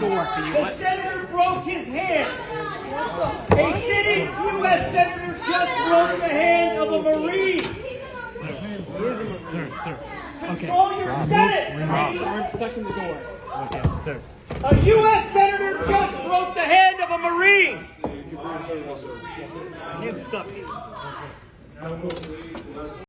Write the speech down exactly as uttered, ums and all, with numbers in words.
door. Can you The senator broke his hand. A sitting U S senator just broke the hand of a Marine. Sir, sir. Okay. Control your Senate. Rob, Rob. I'm stuck in the door. Okay, sir. A U S senator just broke the hand of a Marine. Can't stop me.